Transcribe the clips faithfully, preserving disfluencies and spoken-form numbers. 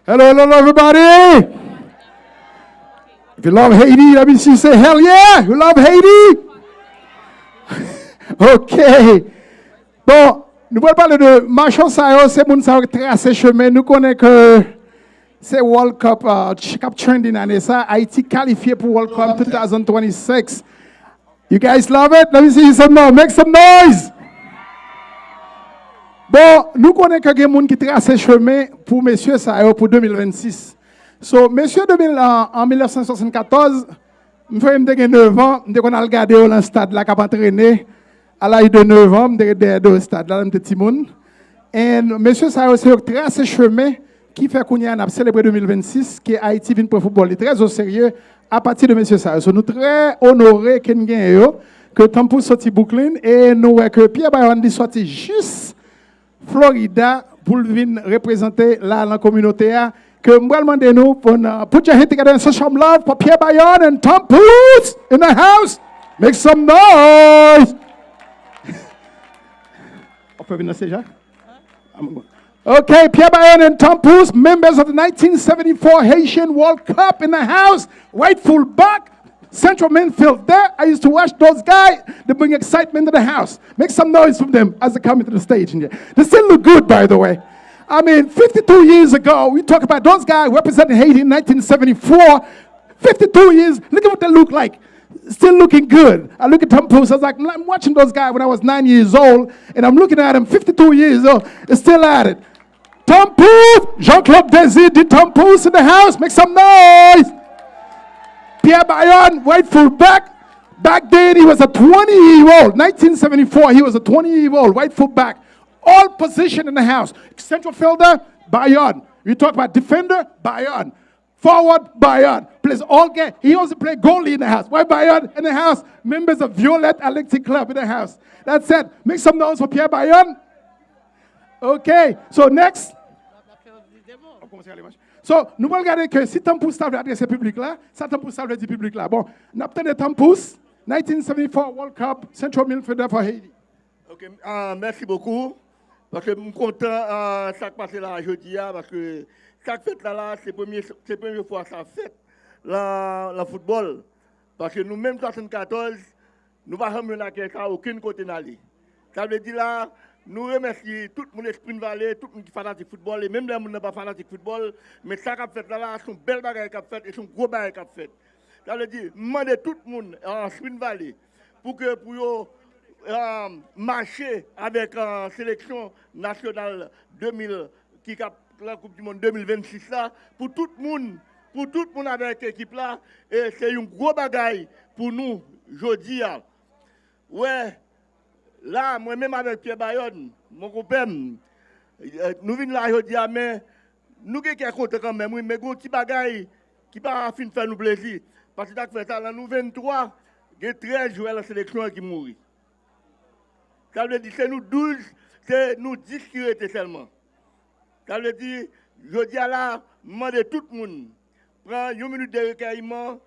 Hello, hello, hello, everybody. If you love Haiti, let me see you say, "Hell yeah, we love Haiti." Ok. Bon, nou pral pale de macho sa yo, se moun sa yo ki trase chemen. Nou konnen ke se World Cup uh, k ap trending ane sa. Ayiti kalifye pou World Cup twenty twenty-six. You guys love it? Let me see some noise. Make some noise. Bon, nou konnen ke gen moun ki trase chemen pou mesye sa yo pou twenty twenty-six. So, mesye twenty, uh, an nineteen seventy-four, m fè m te gen nèf an, m te konn al gade yo nan stad la k ap antrene. A laj de nèf an, m te ret dèyè do stad la, lè m te timoun. And mesye sa yo, se yo k trase chemen ki fè kounye a n ap selebre twenty twenty-six, ke Ayiti vin pran foutbòl li trè o serye apati de mesye sa yo. So, nou trè onore ke n genyen yo, ke Tom Pouce soti Brooklyn, e nou wè ke Pierre Bayonne li soti jis Florida pou l vin reprezante la nan kominote a. Ke m pral mande nou pou n uh, put your hand together and show some love for Pierre Bayonne and Tom Pouce in the house. Make some noise. Ou pè vin nan stage la? Ok, Pierre Bayonne and Tom Pouce, members of the nineteen seventy-four Haitian World Cup in the house. Right full back, central midfield there. I used to watch those guys. They bring excitement to the house. Make some noise from them as they come into the stage. And they still look good, by the way. I mean, fifty-two years ago, we talk about those guys representing Haiti in nineteen seventy-four. fifty-two years, look at what they look like. Still looking good. I look at Tom Pouce. I was like, "I'm watching those guys when I was nine years old, and I'm looking at them fifty-two years old, and still at it." Tom Pouce, Jean-Claude Désir, the Tom Pouce in the house, make some noise. Pierre Bayonne, right full back. Back then, he was a twenty year old. nineteen seventy-four, he was a twenty year old, right full back. All position in the house. Central fielder, Bayonne. You talk about defender, Bayonne. Forward, Bayonne. Plays all game. He also play goalie in the house. Why Bayonne in the house? Members of Violet Athletic Club in the house. That's it. Make some noise for Pierre Bayonne. Ok. So next. So, nou pral gade ke si Tom Pouce ta vle adrese piblik la, sa Tom Pouce ta vle di piblik la. Bon, n ap tande Tom Pouce, nineteen seventy-four World Cup, Central Midfielder for Haiti. Ok, ah, mèsi bokou. Paske m kontan ah, sa k pase la jodi a, paske sa k fèt la la, se premye, se premye fwa sa fèt lan, lan foutbòl. Paske nou menm swasannkatòz, nou pa janm jwenn akèy sa okenn kote n ale. Sa vle di la, nou remèsye tout moun Spring Valley, tout moun ki fanatik foutbòl, e menm lè moun nan pa fanatik foutbòl, men sa k ap fèt la la, se yon bèl bagay k ap fèt, e se yon gwo bagay k ap fèt. Sa vle di, m mande tout moun an Spring Valley pou ke pou yo ah, mache avèk ah, seleksyon nasyonal de mil ki k ap lan Koup di Mond de mil vennsis la, pou tout moun, pou tout moun avèk ekip la, e se yon gwo bagay pou nou jodi a. Wè, la, mwen menm avèk Pierre Bayonne, mon konpè m, eh, nou vin la jodi a, men nou gen kè kontan kanmenm, wi, men gen yon ti bagay ki pa fin fè nou plezi. Paske sa k fè sa, lan nou venntwa, gen trèz jwè lan seleksyon an ki mouri. Sa vle di, se nou douz, se nou dis ki rete sèlman. Sa vle di, jodi a la, m mande tout moun pran yon minit de rekèyman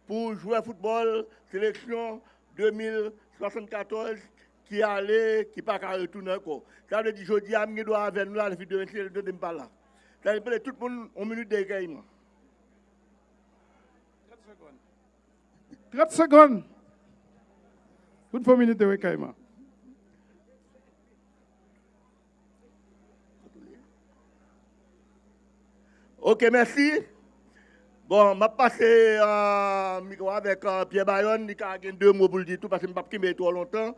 pou jwè foutbòl seleksyon de mil swasannkatòz ki ale, ki pa ka retounen ankò. Sa vle di, jodi a, m gen dwa avè nou la, depi demen, si Dye vle, m pa la. Sa vle di, m mande tout moun yon minit de rekèyman. Trant segonn. Pou n fè yon minit de rekèyman. Ok, mèsi. Bon, m ap pase ah, mikwo avèk ah, Pierre Bayonne, li ka gen de mo pou l di tou, paske m p ap kenbe twò lontan.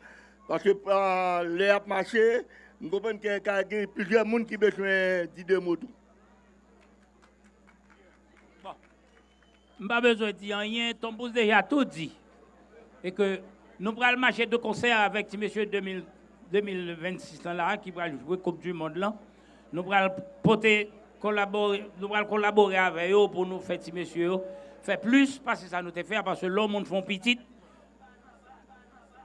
Paske ah, lè y ap mache, m konprann ke ka gen plizyè moun ki bezwen di de mo tou. Bon. M pa bezwen di anyen, Tom Pouce deja tou di. E ke nou pral mache de konsè avèk ti mesye de mil, de mil vennsis lan la ki pral jwe Koup di Mond lan. Nou pral pote kolabore, nou pral kolabore avè yo pou nou fè ti mesye yo fè plis pase sa nou te fè a, paske lè yon moun fè yon pitit,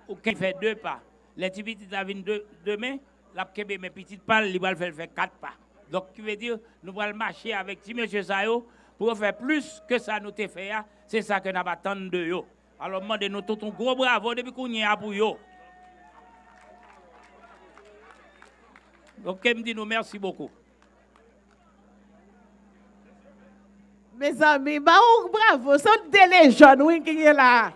ou ka fè de pa. Lè ti pitit la vin de, demen, l ap kenbe men pitit pa l, li pral fè l fè kat pa. Donk, ki vle di, nou pral mache avèk ti mesye sa yo pou yo fè plis ke sa nou te fè a, se sa ke n ap atann de yo. Alò, m mande nou tout yon gwo bravo depi kounye a pou yo. Donk, ke m di nou mèsi bokou. Mezanmi, ba yo bravo. Se de lejann, wi, ki gen la.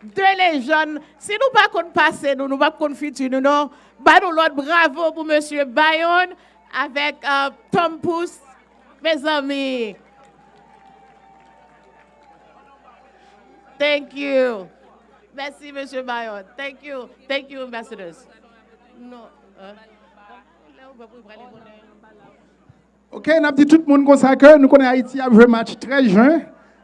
De lejann. Si nou pa konn pase nou, nou p ap konn fiti nou, non. Ba nou lòt bravo pou mesye Bayon avèk uh, Tom Pouce. Mezanmi. Thank you. Mèsi, mesye Bayon. Thank you. Thank you, ambassadors. Non. Lè ou pè pou prale bonè. Ok, n ap di tout moun konsa ke nou konnen Ayiti ap jwe match trèz jen,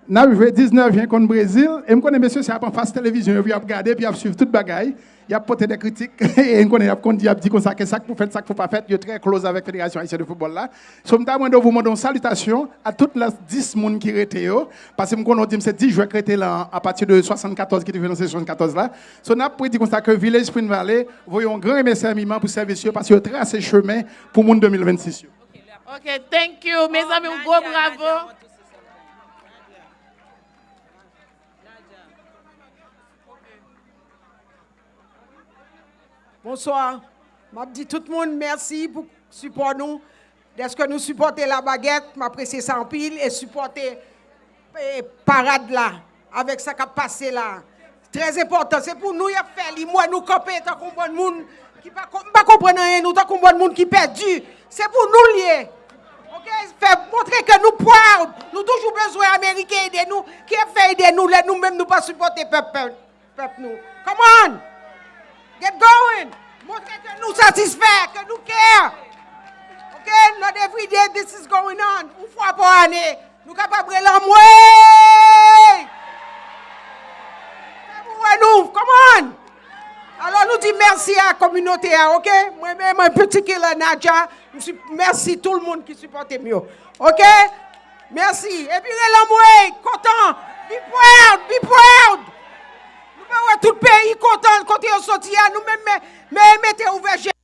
n ap jwe diznèf jen kont Brezil, e m konnen mesye sa ap anfas televizyon yo, epi y ap gade, epi y ap swiv tout bagay, y ap pote de kritik, e n konnen y ap konn di, y ap di konsa ke sa k pou fèt, sa k pou pa fèt, yo trè close avèk Federasyon Ayisyèn de Foutbòl la. So, m ta mande w pou mande yon salitasyon a tout lès dis moun ki rete yo, paske m konnen w di m se dis jwè k rete la, apati de swasannkatòz ki te jwe nan sezon swasannkatòz la. So, n ap di konsa ke Village Spring Valley voye yon gran remèsiman pou sèvis yo, paske yo trase chemen pou moun de mil vennsis yo. Ok, thank you. Mezanmi, yon gwo bravo. Bonswa. M ap di tout moun mèsi pou sipò nou. Dèske nou sipòte La Baguette, m apresye sa anpil, e sipòte e, parad la, avèk sa k ap pase la. Trè enpòtan, se pou nou y ap fè li. M wè nou kanpe tankou yon bann moun ki pa konn, m pa konprann anyen, nou tankou yon bann moun ki pèdi. Se pou nou l ye. Ok, fè montre ke nou proud. Nou toujou bezwen Ameriken ede nou. Ki ap fè ede nou lè nou menm nou pa sipòte pèp pèp pèp nou? Come on! Get going! Montre ke nou satisfè, ke nou care. Ok, not every day this is going on. Yon fwa pa ane, nou kapab rele anmwey! Fè pou wè nou, come on! Alò nou di mèsi a kominote a, ok? Mwen menm, mwen piti ki la Nadja, m si, mèsi tout moun ki sipòte m yo. Ok? Mèsi. Epi rele anmwey, kontan. Be proud, be proud. Nou pa wè tout peyi kontan kote yo soti a, nou menm men, men mete ouvè je.